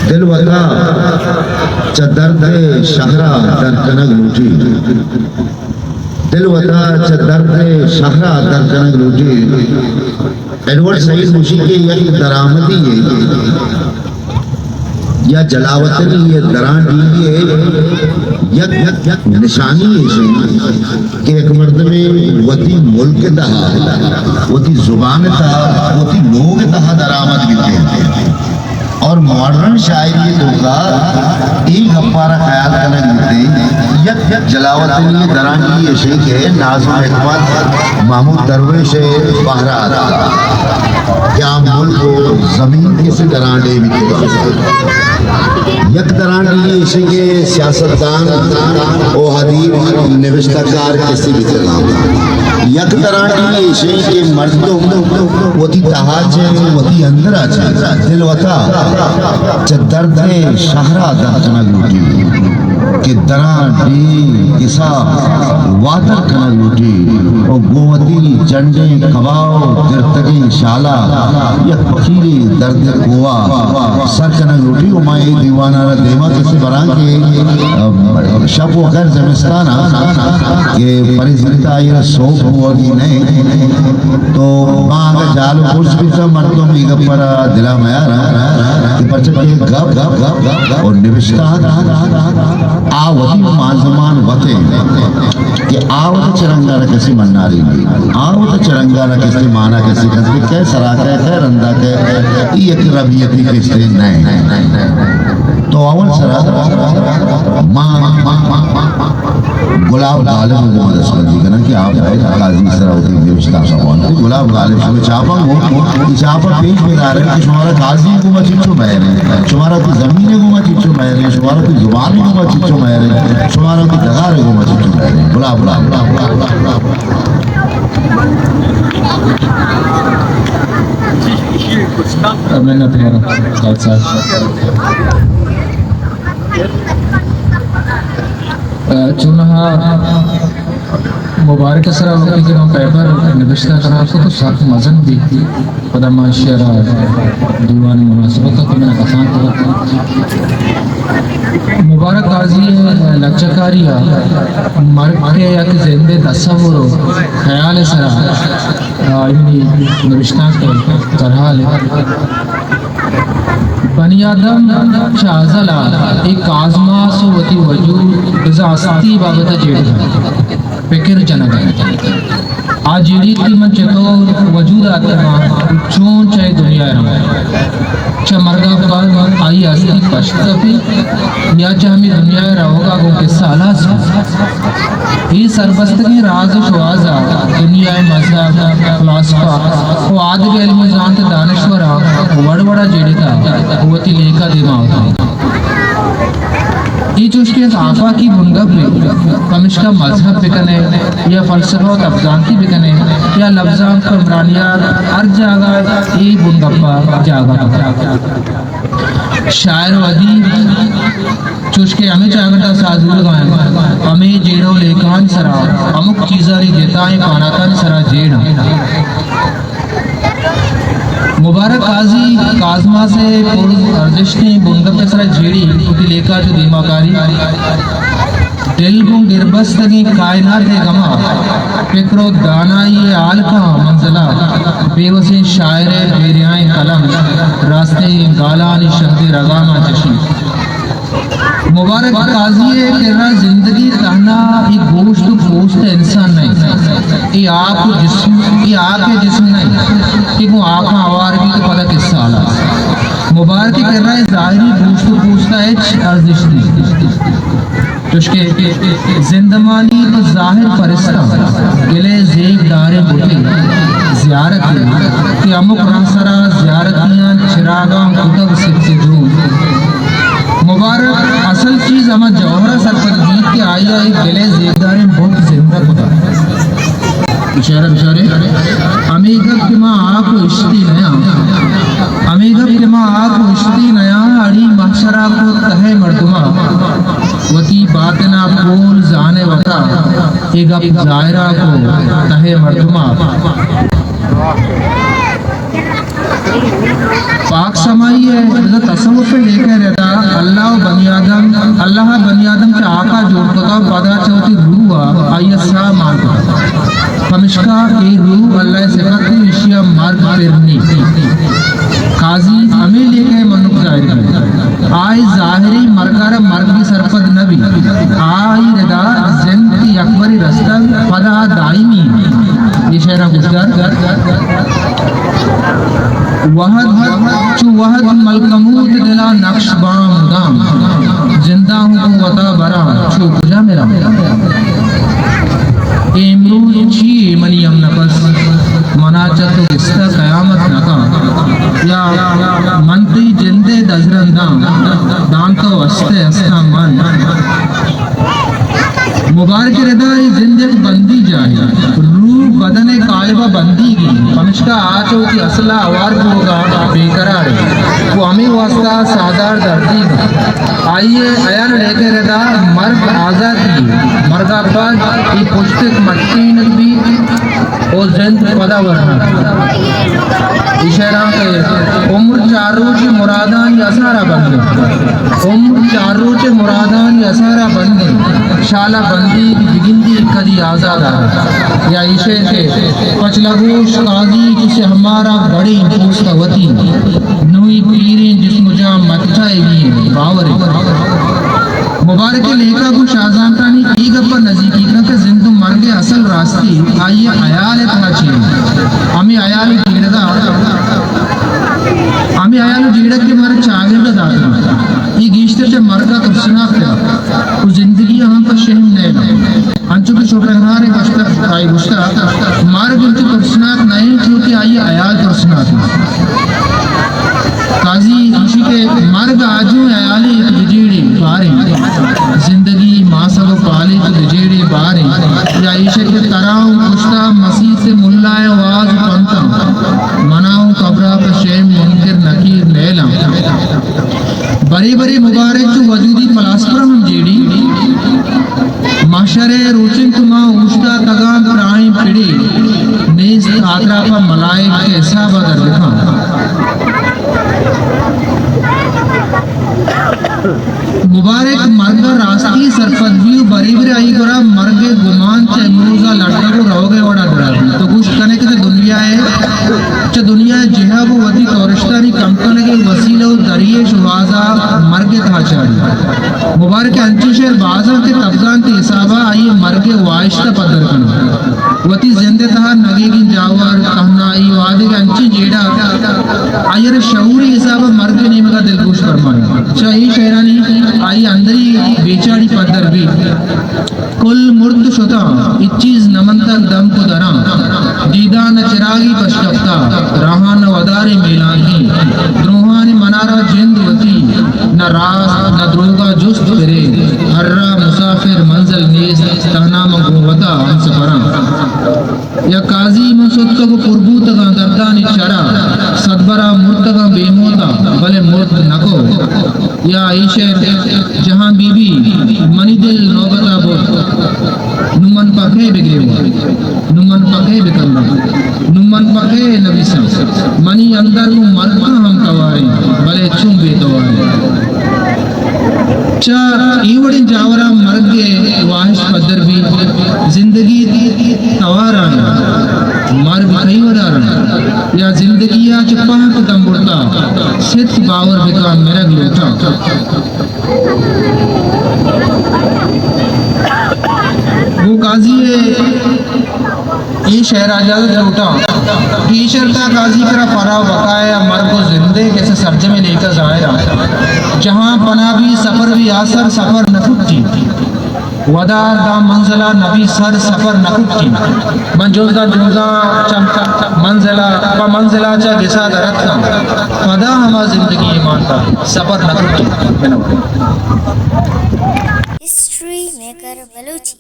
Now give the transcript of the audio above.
دل وتا چہ درد ءِ شہرا در کنگ لوٹی۔ دل وتا چہ درد ءِ شہرا در کنگ لوٹی۔ ایڈورڈ سعید گوشی کہ یک درآمدی ءِ یا جلاوطنی ءِ دراں ڈیلی ءِ یک، یک نشانی ایش انت کہ یک مردمے وتی ملک ءِ تہا، وتی زبان ءِ تہا، وتی لوگ ءِ تہا درآمد بیت انت۔ اور ماڈرن شاعری ءِ توکا اے گپارا خیال کنگ بیت انت، یک، یک جلاوطنی ءِ دراں ڈیلی ایش انت کہ ناظم حکمت، محمود درویش ءِ بہرا اتکا کہ آ ملک و زمین کسے درانڈے بیتگ۔ یک درانڈے ایش کہ سیاستدان و ادیب نبشتہ کار کسے بیتگ۔ یک درانڈے ایش کہ مردم وتی تہا چہ، وتی اندرا چہ، دل وتا چہ درد ءِ شہرا در کنگ لوٹی۔ کہ دراں ڈیل گسا واتر کنگ لوٹی و گوں وتی جنڈیں کباہ و درتگیں شالا یک پکیلے درد ءِ کوہ ءَ سر کنگ لوٹی۔ و ما اے دیوان ءَ را دیما کسے براں کہ، ام، شپ و خیر زمستان ءَ کہ پریزنت آئی را سوب بوگی نہ انت۔ تو ما اگہ جال و برز بیتاں، مردم اے گپ ءَ را دل ءَ میاراں کہ پرچا کہ گپ، گپ، گپ، گپ و نبشتہ آ وتی مانزمان وت انت کہ آ وت چہ رنگ ءَ را کسے منارینی، آ وت چہ رنگ ءَ را کسے مانا کسے کس کہ کئے سرا کئے، کئے رندا کئے، اے یک ربیتی کسے نہ انت۔ تو اول سرا ما، ما، ما، ما، گلاب غالب ءِ گوما دستبندی کناں کہ آ باید قاضی ءِ سرا وتی نبشتانک ءَ بوان۔ گلاب غالب شمئے چاپاں گوں، اے چاپ ءَ پیش بدار انت کہ شمارا قاضی ءِ گوما چچو مہر انت، شمارا وتی زمین ءِ گوما چچو مہر انت، شمارا وتی زبان ءِ گوما چچو مہر انت، شمارا وتی ڈگار ءِ گوما چچو مہر انت۔ گلاب، گلاب، گلاب، گلاب، گلاب۔ منت وار استاد صاحب۔ چونہا مبارک ءِ سرا وقتی کہ من پیپر نبشتہ کنان کت تو سک مزن بیت، پدا من ایشی ءَ را دیوان ءِ مناسبت ءَ کہ من ءَ کسان کت۔ مبارک قاضی ءِ لچہ کاری ءَ مرگ ءِ یک زند ءِ تصور و خیال ءِ سرا آئی ءِ نبشتانک ءِ سرحال ءَ۔ بنی آدم چہ ازل ءَ اے کازماس ءُ وتی وجود بزاں ہستی بابت ءَ جیڑگ ءَ انت، پکر جنگ ءَ انت۔ آ جیڑیت کہ من چتور وجود ءَ اتکگاں، چون چہ اے دنیا ءَ رواں۔ چہ مرگ ءَ بعد آئی ءِ ہستی پشت کپیت یا چہ ہمے دنیا ءَ روگ ءَ گوں کسہ ہلاس بیت؟ اے سربستگیں راز ءُ شوہاز ءَ دنیا ءِ مذہب، فلاسفہ ءُ آدگہ علم ءُ زانت ءِ دانشوراں وڑ وڑ ءَ جیڑتہ ءُ وتی لیکہ دیما آورتہ۔ اے چوش کہ یک آفاقی بنگپے، پمشکا مذہب بکن ئے یا فلسفہ ءُ تبزانتی بکن ئے یا لبزانک ءُ عمرانیات، ہر جاگہ اے بنگپ ءَ جاگہ کپتہ۔ شاعر ءُ ادیب چوش کہ ہمے چاگرد ءَ ساہ زورگ ءَ انت، ہمے جیڑہ ءُ لیکہانی سرا ہمک چیزانی جتائیں پہناتانی سرا جیڑ انت۔ مبارک قاضی کازماس ءِ پر ارزشتیں بنگپ ءِ سرا جیڑی وتی لیکہ چو دیما کاری۔ دل گوں گربستگیں کائنات ءِ گما، پکر ءُ دانائی ءِ ہالکاں منزلا، بے وسیں شاعر ءِ بے ریائیں قلم راستیں گالانی شہدیں رگاماں چشی۔ مبارک قاضی ءِ کرا زندگی تہنا اے گوشت ءُ پوست ءِ انسان نہ انت، اے ہاک ءُ جسم، اے ہاک ءِ جسم نہ انت کہ گوں ہاکاں ہوار بیت ءُ پدا کسہ ہلاس۔ مبارک ءِ کرا اے ظاہری گوشت ءُ پوست ءَ ہچ ارزشت نیست۔ چوشکہ زندمانی پہ ظاہر پرستاں گلے زیب داریں بتے زیارتے کہ ہمک راہ سرا زیارتیاں چراگاں کتگ سچ جو۔ مبارک اصل چیز ہما جوہر ءَ سرپد بیت کہ آئی ءَ اے گلے زیبداریں بت زندہ کتگ۔ بچارے، بچارے، ہمے گپ کہ ما ہاک ءُ اشتی نیاں، ہمے گپ کہ ما ہاک ءُ اشتی نیاں، اڑی محشر ءَ کت تہ ءِ مردم ءَ وتی باطن ءَ پول زان ئے وتا، اے گپ ظاہر ءَ کت تہ ءِ مردم ءَ۔ پاک سمائی ءِ تصوف ءِ لیکہ ءِ ردا اللہ ءُ بنی آدم، اللہ ءَ بنی آدم چہ ہاک ءَ جوڑ کتا ءُ پدا چہ وتی روح ءَ آئی ءَ ساہ مان کتا۔ پمشکا اے روح اللہ ءِ صفت ایں، ایشی ءَ مرگ پر نی۔ قاضی ہمے لیکہ ءِ منک ظاہر بیت۔ آئی ظاہری مرگ ءَ را مرگ ءَ سرپد نہ بیت۔ آئی ردا زند کہ یک بری رستگ، پدا دائمی۔ اے شعر ءَ گوشدار۔ وہد چو وہد ملکموت دلا نقش باں مدام، زندہ ہوں گوں وتا براں چو کجا مراں۔ اے امروز چی اے منی ہم نفس، منا چہ تو گستا قیامت نکاں، یا من تئی جندے دزرنداں، داں تو ہستے ہستاں من۔ مبارک ءِ ردا اے زند یک بندی جاہے، روح بدن ءِ قالب ءَ بندیگی، پمشکا آ چہ وتی اصل ءَ ہوار بوگ ءَ بے قرار ایں۔ گوں ہمے واستا ساہدار دردیگ ایں۔ آئی ءِ ہیال ءُ لیکہ ءِ ردا مرگ آزاتی ایں۔ مرگ ءَ پد اے پشتک مٹینگ بیت ءُ زند پدا ورناں۔ اے شعراں کہ عمر چار روچ مرادانی اسارا بندیں۔ عمر چار روچ مرادانی اسارا بندیں۔ شالا بندی بگندی کدی آزاد آ۔ یا ایشے کہ پچ لگوش قاضی چو سیاہ مارا بڑیں پوست وتی۔ نوئی پیریں جسم جاں مچائے گی باورے۔ مبارک ءِ لیکہ گوں شاہزانتانی اے گپ ءَ نزیکی کنت کہ زند ءُ مرگ ءِ اصل راستی آئی ءِ ہیال ءِ تہا چی اِنت۔ ہمے ہیال ءِ جیڑگ ءَ، ہمے ہیال ءِ جیڑگ کہ مارا چاگرد ءَ داتگ اَنت۔ اے گیشتر چہ مرگ ءَ ترسناک اَنت ءُ زندگی ءَ ہم پہ شہم نئیل اَنت۔ انچو کہ شوپنہار ءَ گوشتگ، آئی ءَ گوشتگ، مرگ انچو ترسناک نہ اِنت، چو کہ آئی ءِ ہیال ترسناک اِنت۔ قاضی گوشی کہ مرگ آجو ہیالے تو بجیڑے باریں، زندگی ماسگ ءُ پالے تو بجیڑے باریں، یا ایشے کہ ترا اوں کشتا مسیت ءِ ملا ءِ واز ءُ پنتاں، منا اوں قبر ءَ پہ شیم منکر نکیر نیلاں۔ برے برے مبارک چو وجودی پلاسپر ہم جیڑی۔ محشر ءِ روچ اِنت ما اوشتاتگاں پرائیں پڑے، نیست آتراپ ءَ ملائک کہ حساب ءَ در بکاں۔ مبارک مرگ ءَ راستی سرپد بی ءُ برے برے آئی گورا مرگ ءِ گمان چہ امروز ءَ لڈگ ءُ روگ ءِ وڑا درا بی۔ تو گوشت کنے کہ دنیا ءِ، چہ دنیا ءِ جہگ ءُ وتی تورشتانی کم کنگ ءِ وسیلہ ءُ دریش ءُ وازا مرگ ءِ تہا چاری۔ مبارک ءِ انچیں شعر بازاں کہ تپگانتی حساب ءَ آئی ءِ مرگ ءِ واہشت ءَ پدر کناں۔ وتی زند ءِ تہا نگیگیں جاور، تہنائی ءُ آدگہ انچیں جیڑہ آئی ءَ را شعوری حساب ءَ مرگ ءِ نیمگ ءَ دلگوش فرمائینت۔ چہ اے شعرانی آئی ءِ اندری بیچاڑی پدر بیت۔ کل مرت شتاں، ہچ چیز نہ منتگ دمک ءُ دراں۔ دیدان ءَ چراگی پشکپتا، راہان ءَ ودارے میلانگی۔ دروہانی منارا جند وتی، نہ راست نہ دروگا جست پرے۔ ہر راہ مسافر منزل نیست، تہنا من گوں وتا ہمسفراں۔ یا قاضی من ستکگ ءُ پر بوتگاں دردانی چرا، صد برا مرتگاں بے موتا، بلے مرت نکو۔ یا اے شعر جہان بی بی، منی دل نوبتا برت، نوں من پہ کئے بگریواں، نوں من پہ کئے بکنداں، نوں من پہ کئے نبیساں، منی اندر گوں مرگ ءَ ہم تواریں، بلے چون بے تواریں۔ چہ اے وڑیں جاوراں مرگ ءِ واہش پدر بیت۔ زندگی توار ءَ اِنت، مرگ کئی وڑا رند، یا زندگی ءَ چہ پہک دم برتا، ست باور بکن مرگ لوٹاں۔ گوں قاضی ءِ اے شعر ءَ اجازت لوٹاں۔ اے شعر ءِ تہا قاضی ءِ کرا فنا ءُ بقا ءَ یا مرگ ءُ زند ءِ کسے سرجمیں لیکہ ظاہر اَنت۔ جہاں پناہ بی سفر بی آسر سفر نہ کٹی۔ ودار داں منزل ءَ نبی سر سفر نہ کٹی۔ من جنزاں جنزاں چہ منزل ءَ، پہ منزل ءَ چہ گسا در اتکاں۔ پدا ہما زندگی ایمان دار سفر نہ کٹی۔ History maker Balochi.